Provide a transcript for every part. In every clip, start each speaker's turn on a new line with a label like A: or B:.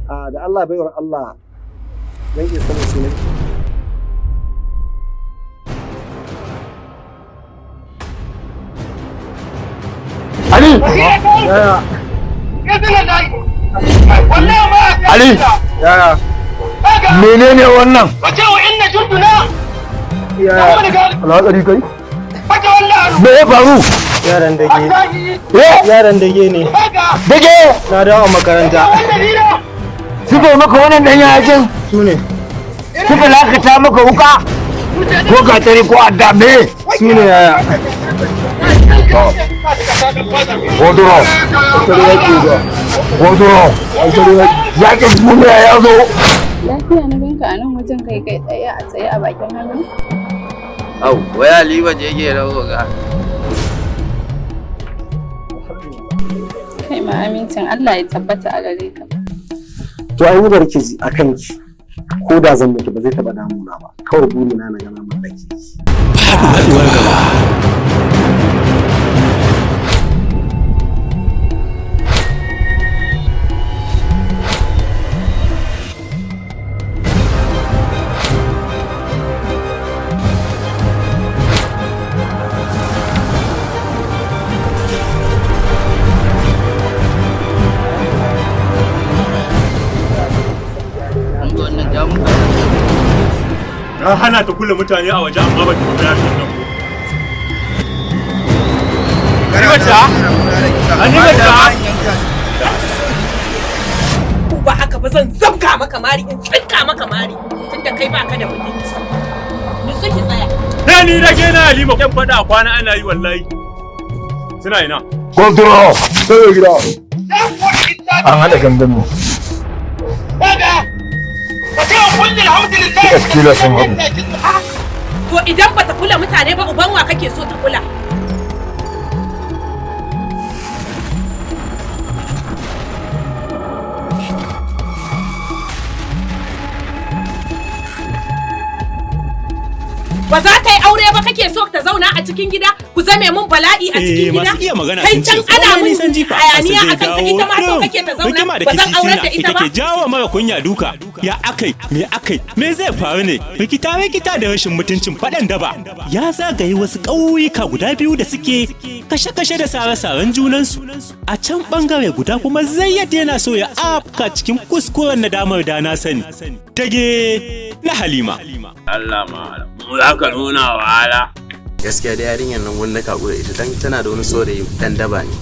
A: A da Allah, baiwar Allah, zan iya sanin sunan ki?
B: Ali!
A: Yaya?
B: Ali!
A: Yaya?
B: Menene wannan?
A: Yaya?
B: Alhatsari kai? Me ya faru?
A: Yaran dage.
B: Eh?
A: Yaran dage ne.
B: Dage!
A: Na dawo a makaranta.
B: Suka yi maka wannan ɗanyen aikin?
A: Su ne.
B: Suka lakata maka wuka? Ko gatari ko adda me?
A: Su ne, yaya.
B: Godoro! Godoro! Yakin duniya ya zo!
C: Lafiya na ganka a nan wajen kai kai tsaye a tsaye a bakin hannu?
D: Au, wai Halima je ke nan ga.
C: Kai ma amincin Allah ya tabbata a gare ka.
A: To ai ni barki ji a kanki. Ko da zan mutu ba zai taɓa damuna ba. Kawai burina na ga na mallake ki.
E: Faduwar gaba.
D: An ga wannan jamu.
F: Na hana ta kula mutane a waje amma ba ta kula yarinyar nan ko. Halima! Halima!
G: Ko ba haka ba, zan zabga maka mari, in tsinka maka mari, tunda kai baka da mutunci. Nutsu ki tsaya.
F: Na ni rage na Halima kyan faɗa kwana ana yi wallahi. Suna ina.
B: Godoro! Sai gida. An haɗa gangan mu. Duka kila sun haɗu.
G: To idan bata kula mutane ba, uban wa kake so ta kula? Ba za ta yi aure ba kake so ta zauna a cikin gida, ku zame mun bala'i a cikin gida?
E: Masu iya magana
G: Kai
E: sun ce
G: can ana
E: komai
G: mun
E: nisan jifa
G: hayaniya
E: asa zai
G: akan ka,
E: dawo
G: ita ma so
E: ɗin.
G: kake ta zauna,
E: Rigima da
G: ba zan aurar da
E: kisisina
G: ita
E: ita
G: ba?
E: ke jawo mara kunya duka. Ya akai, me akai, me zai faru ne? Rikita rikita da rashin mutuncin faɗan daba ya zagaye wasu ƙauyuka guda biyu da suke kashe-kashe da sare-saren junansu. A can ɓangare guda kuma Zayyad yana so ya afka cikin kuskuren nadamar da na sani. Tage na Halima.
D: Allah ma mu za ka nuna wahala.
H: Gaskiya da yarinyar nan wanda ka da ita, dan tana da wani saurayi dan daba ne.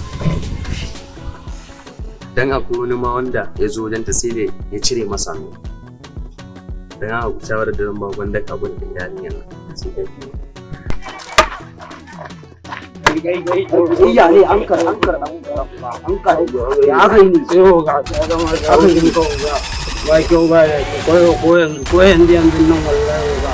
H: Dan akwai wani ma wanda ya zo wajen ta sai da ya cire masa hannu. Dan haka shawarar da zan ba, wanda ka da yarinyar nan sai ka fi.
A: Iya ne an kar an kar an kar ya aka yi ne sai ga aka yi ko ga ba kyau ba da ko ko yanzu ko yanzu yanzu nan wallahi ba.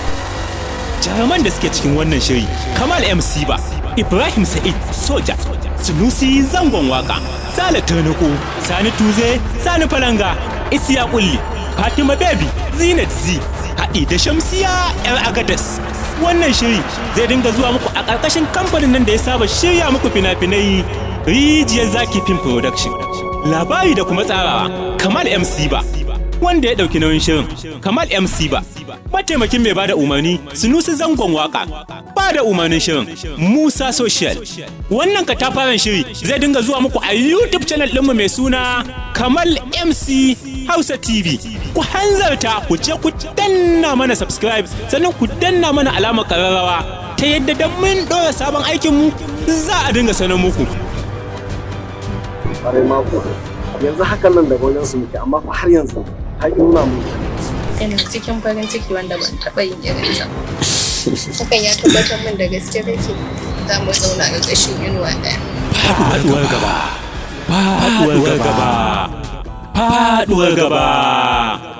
E: Jaruman da suke cikin wannan shiri: Kamal MC ba, Ibrahim Sa'id Soja, Sunusi Zangon Waka, Sale Turniko, Sani Tuze, Sani Falanga, Isiya Kulli, Fatima Baby, Zinat Z, haɗi da Shamsiya Yar Agadas. Wannan shiri zai dinga zuwa muku a ƙarƙashin kamfanin nan da ya saba shirya muku fina-finai, Rijiyar Zaki Film Production. Labari da kuma tsarawa, Kamal MC ba. Wanda ya ɗauki nauyin shirin, Kamal MC ba. Mataimakin mai bada umarni, Sunusi Zangon Waka. Bada umarnin shirin, Musa Social. Wannan katafaren shiri zai dinga zuwa muku a YouTube channel ɗinmu mai suna Kamal MC Hausa TV. Ku hanzarta ku je ku danna mana subscribe, sannan ku danna mana alamar ƙararrawa ta yadda da mun ɗora sabon aikinmu za a dinga sanar muku.
A: Ƙwarai mako. Yanzu hakan nan daga wajen su muke, amma fa har yanzu ta ƙi nuna mun.
C: Ina cikin farin ciki wanda ban taɓa yin irinsa ba. Hakan ya tabbatar min da gaske kake, za mu zauna a ƙarƙashin inuwa ɗaya.
E: Faduwar gaba. Faduwar gaba. Faduwar gaba.